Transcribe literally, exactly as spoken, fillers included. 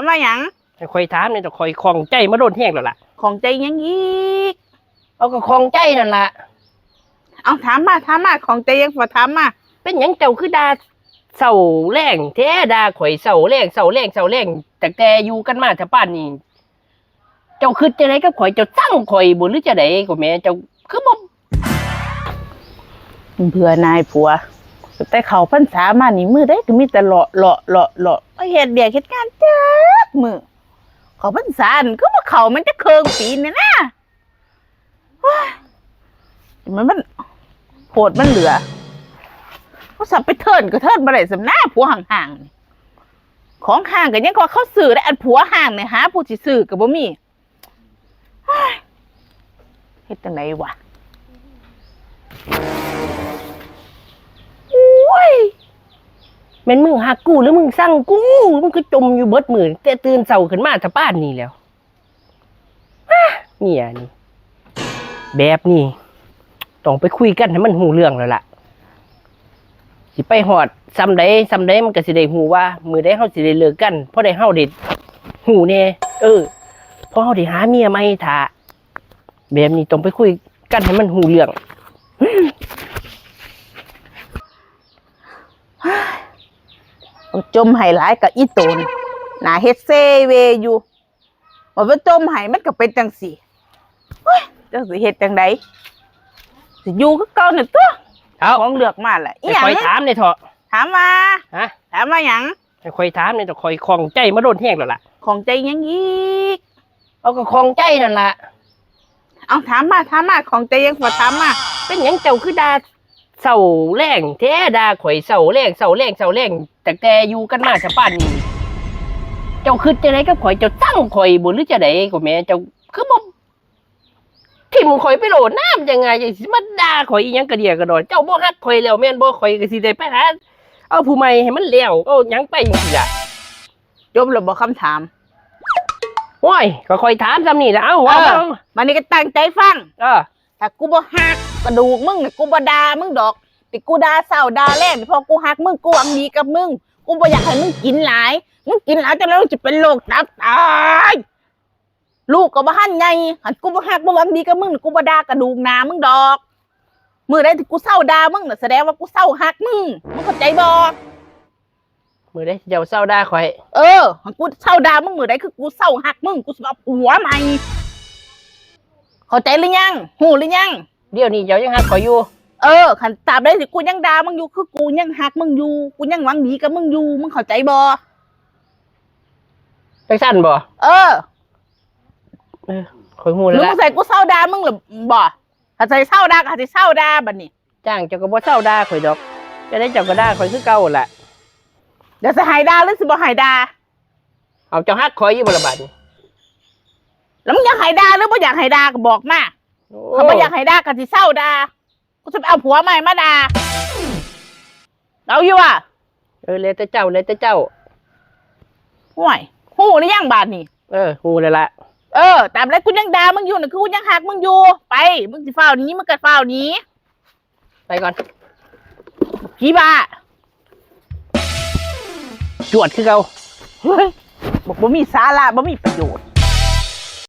ว่าหยัง ให้ข้อยถามเนี่ย แต่ข้อยข้องใจมาโดนแฮงแล้วล่ะ ข้องใจหยังอีก เอาก็ข้องใจนั่นล่ะ เอาถามมา ถามมา ข้องใจหยังก็ถามมา เป็นหยังเจ้าคือด่าเช้าแลงแท้ ด่าข้อยเช้าแลง เช้าแลง เช้าแลง ตั้งแต่อยู่กันมาแต่ปานนี้ เจ้าคิดจั่งใดกับข้อย เจ้าซังข้อยบ่หรือจั่งใดก็แหม เจ้าคือบ่ เบื่อหน่ายผัว แต่เข้าพรรษามานี่มื้อใดก็มีแต่เลาะ เลาะ เลาะ เลาะ บ่เฮ็ดเวียกเฮ็ดงานจักมื้อ เข้าพรรษานี่คือบ่เข้ามันจักเคิ่งปีนี่นะ โอ๊ย มัน มันโพดมันเหลือ เขาสับไปเทิร์นก็เทิร์นบ่ได้ส่ำนะ ผัวห่างๆนี่ ของห่างก็ยังว่าเขาซื้อได้ อันผัวห่างนี่หาผู้สิซื้อก็บ่มี โอ๊ย เฮ็ดจั่งใดวะ โอ๊ย แม่นมึงฮักกูหรือมึงซังกู มึงคือจ่มอยู่เบิดมื้อ แต่ตื่นเช้าขึ้นมาแต่ปานนี้แล้ว เมียนี่ แบบนี้ ต้องไปคุยกันให้มันฮู้เรื่องแล้วล่ะ สิไปฮอดส่ำใดส่ำใด มันก็สิได้ฮู้ว่ามื้อใดเฮาสิได้เลิกกัน พอได้เฮาได้ฮู้แหน่ เออ พอเฮาได้หาเมียใหม่ถ้า แบบนี้ต้องไปคุยกันให้มันฮู้เรื่อง จ่มไห้หลายก็อีโตน หน้าเฮ็ดเซเวอยู่ ว่าไปจ่มไห้มันก็เป็นจั่งซี้ โอ๊ย จั่งสิเฮ็ดจั่งใด สิอยู่คือเก่านั่นตั๊ว เอ้า ของเลือกมาแหละ อีหยัง ให้ข้อยถามแหน่เถาะ ถามมา ฮะ ถามมาหยัง ให้ข้อยถามแหน่เถาะ ข้อยข้องใจมาโดนแฮงแล้วล่ะ ข้องใจหยังอีก เอาก็ข้องใจนั่นล่ะ เอาถามมา ถามมา ข้องใจหยังก็ถามมา เป็นหยังเจ้าคือด่าเช้าแลงแท้ ด่าข้อยเช้าแลง เช้าแลง เช้าแลง ตั้งแต่อยู่กันมาแต่ปานนี้ เจ้าคิดจั่งใดกับข้อย เจ้าซังข้อยบ่หรือจั่งใดก็แหม เจ้าคือบ่ถิ่มข้อยไปโลด น้ำยังไง จั่งสิมาด่าข้อยอีหยังกะเดียกะดอน เจ้าบ่ฮักข้อยแล้วแม่นบ่ ข้อยก็สิได้ไปหาเอาผู้ใหม่ให้มันแล้ว เอาหยังไปจั่งซี้ล่ะ จบแล้วบ่คำถาม โอ้ย ก็ข้อยถามส่ำนี้ล่ะ เอ้า เออ ว่ามา บัดนี้ก็ตั้งใจฟัง เออ ถ้ากูบ่หักกระดูกมึงนี่ กูบ่ด่ามึงดอก ที่กูด่าเช้าด่าแลงนี่ เพราะกูฮักมึง กูหวังดีกับมึง กูบ่อยากให้มึงกินหลาย มึงกินหลายจั่งใดมึงสิเป็นโรคตับตาย ลูกก็บ่ทันใหญ่ คันกูบ่ฮักบ่หวังดีกับมึงนี่ กูบ่ด่ากระดูกหน้ามึงดอก มื้อใดที่กูเซาด่ามึงน่ะ แสดงว่ากูเซาฮักมึง มึงเข้าใจบ่ มื้อใดเจ้าเซาด่าข้อย เออ คันกูเซาด่ามึงมื้อใด คือกูเซาฮักมึง กูสิเอาผัวใหม่ เข้าใจหรือยัง ฮู้หรือยัง เดี๋ยวนี้เจ้ายังฮักข้อยอยู่ เออ คันตราบใดที่กูยังด่ามึงอยู่ คือกูยังฮักมึงอยู่ กูยังหวังดีกับมึงอยู่ มึงเข้าใจบ่ จั่งซั้นบ่ เออ เออ ข้อยฮู้แล้วล่ะ หรือมึงสิให้กูเซาด่ามึงหรือบ่ คันสิให้เซาด่าก็ให้เซาด่าบัดนี้ จ้างเจ้าก็บ่เซาด่าข้อยดอก จั่งใดเจ้าก็ด่าข้อยคือเก่าหั่นล่ะ เดี๋ยวสิให้ด่าหรือสิบ่ให้ด่า เอา เจ้าฮักข้อยอยู่บ่ล่ะบัดนี้ แล้วมึงอยากให้ด่าหรือบ่อยากให้ด่าก็บอกมา โอ้ ถ้าบ่อยากให้ด่าก็สิเซาด่า กูสิไปเอาผัวใหม่มาด่า เอาอยู่ว่ะ เออ แล้วแต่เจ้า แล้วแต่เจ้า ห่วย ฮู้หรือยังบาดนี้ เออ ฮู้แล้วล่ะ เออ ตราบใดกูยังด่ามึงอยู่น่ะ คือกูยังฮักมึงอยู่ ไป มึงสิฟ้าวหนี มึงก็ฟ้าวหนี ไปก่อน ผีบ้า จวดคือเก่า เฮ้ย บอกบ่มีสาระ บ่มีประโยชน์